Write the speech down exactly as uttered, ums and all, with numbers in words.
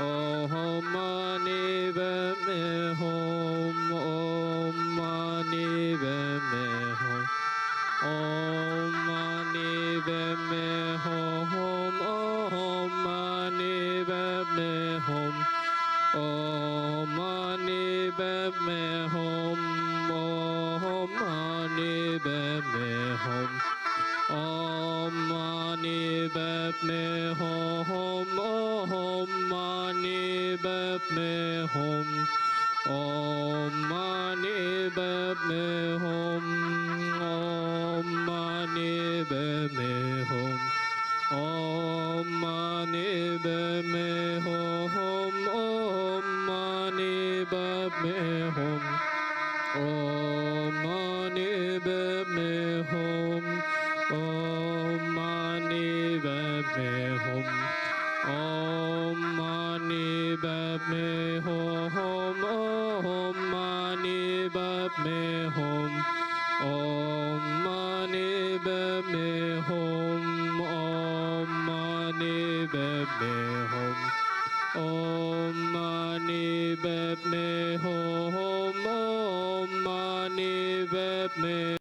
ཨོཾ་མ་ཎི་པདྨེ་ཧཱུྃ། ཨོཾ་མ་ཎི་པདྨེ་ཧཱུྃ། ཨོཾ་མ་ཎི་པདྨེ་ཧཱུྃ། ཨོཾ་མ་ཎི་པདྨེ་ཧཱུྃ། ཨོཾ་མ་ཎི་པདྨེ་ཧཱུྃ། ཨོཾ་མ་ཎི་པདྨེ་ཧཱུྃ། ཨོཾ་མ་ཎི་པདྨེ་ཧཱུྃ། ཨོཾ་མ་ཎི་པདྨེ་ཧཱུྃ། ཨོཾ་མ་ཎི་པདྨེ་ཧཱུྃ། ཨོཾ་མ་ཎི་པདྨེ་ཧཱུྃ། ཨོཾ་མ་ཎི་པདྨེ་ཧཱུྃ། ཨོཾ་མ་ཎི་པདྨེ་ཧཱུྃ། ཨོཾ་མ་ཎི་པདྨེ་ཧཱུྃ། ཨོཾ་མ་ཎི་པདྨེ་ཧཱུྃ། ཨོཾ་མ་ཎི་པདྨེ་ཧཱུྃ། ཨོཾ་མ་ཎི་པདྨེ་ཧཱུྃ། ཨོཾ་